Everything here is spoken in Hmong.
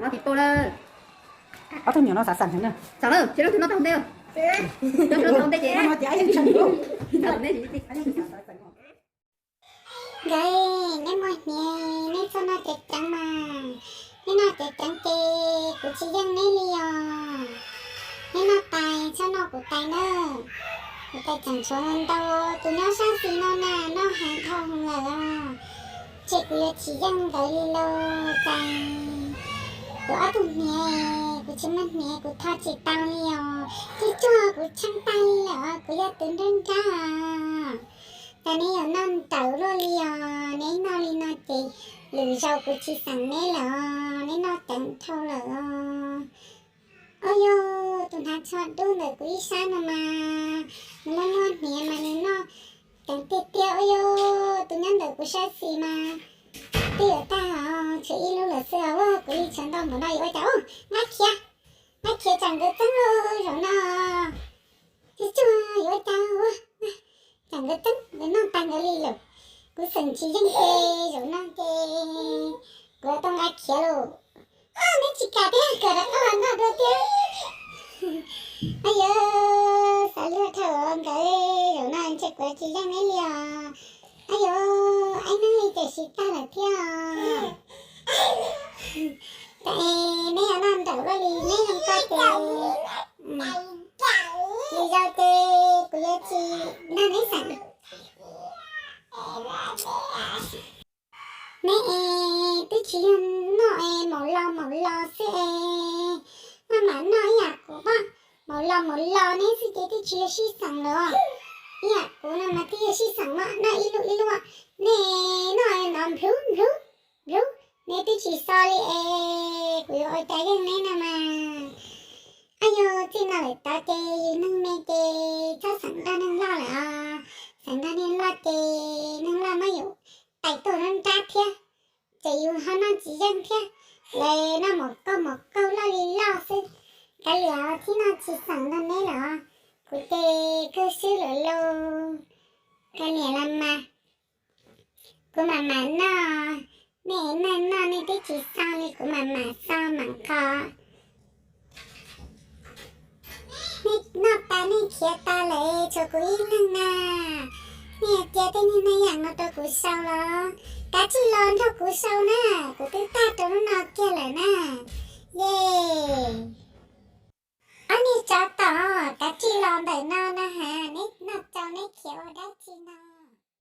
Ob tug me nyuam no xav xeem heev na. Tsis leej twg noj tau ntej. Noj tau ntej ces nkawd, neb muaj hniav neb txhob noj ceev ceev mas. Neb noj ceev ceev ces kuv tsis yeej neb li os. Neb noj tais txhob noj kuv tais na. Kuv tais tseem tshuav ntau, tus nyob sab xis no na noj heev dhau lawm os. Ces kuv yuav tsis yeej nkawd li los tais. Kuv ob tug hniav, kuv tsis muaj hniav kuv tho tsis tau li os. Tsuag tsuag kuv tsheej tag li lawm os, kuv yog tus nruab nrab os. Cas neb yuav noj nrawm luaj li os, neb noj li no ces lwm zaus kuv tsis xeem neb lawm os, neb noj ceev dhau lawm os. Ua yog tus hnav tsho dub ntawm kuv ib sab no mas, nws muaj muaj hniav mas nws noj ceev tiag tiag. Ua yog tus nyob ntawm kuv sab xis mas twb yuav tag os, tshuav ib lub lawm xwb os, kuv li tshav ntau mus no yuav ua cas ua, nqa khiav, nqa khiav tsam nkawd txeeb los zaum no. Tsuag tsuag yuav ua cas ua, tsam nkawd txeeb nkawd noj tag nkawd li lawm. Kuv xeem tsis yeej ces zaum no ces kuv yuav tau nqa khiav lauj. Neb tsis kam thiab, kom rov qab los noj dua thiab. Ab yog, xav luag dhau nkawd, zaum no ntshe kuv tsis yeej neb li os. Ab yog, ib hnub li tiam sis tag lawm thiab os. Neb yuav noj nrawm luaj li neb zoo koj ces, lwm zaus ces kuv yuav tsis nrog neb xeem. Neb es twb tsis yog noj es maum los maum los xwb es, maj mam noj ib yam kuv pab, maum los maum los neb xwb ces twb tsis yog sib xeem lawm. Ib yam kuv no mas twb yog sib xeem mas noj ib lub ib lub. Neb noj nov nplhub nplhub nplhub, neb twb tsis xo li es kuv yuav ua cas yeej neb no mas. Ab yog, txij no lawm tod ces yus neeg me ces txhob xeem nrog neeg loj lawm os. Xeem nrog neeg loj ces neeg loj muab yus tais tuaj nruab nrab thiab, ces yus ho noj tsis yeej thiab. Lawv noj maum kaug maum kaug loj li loj xwb. Kav liam, txij no tsis xeem nrog neb lawm os. Kuv ces kawg swb lawm lauj. Kav liam los mas, kuv mam mam noj, nej neeg noj nej twb tsis xo li kuv mam mam xo mam kho. Nej noj tas nej khiav tas lawm tshuav kuv ib leeg na. Nej cia tej niag neeg yam no rau kuv sau los, kav tsij los nrog kuv sau na, kuv twb tag rau lub no kiag lawm na. Ye, ob niag tsov tom, kav tsij los ntawm no na has, neb noj tsau neb khiav ua dab tsi no?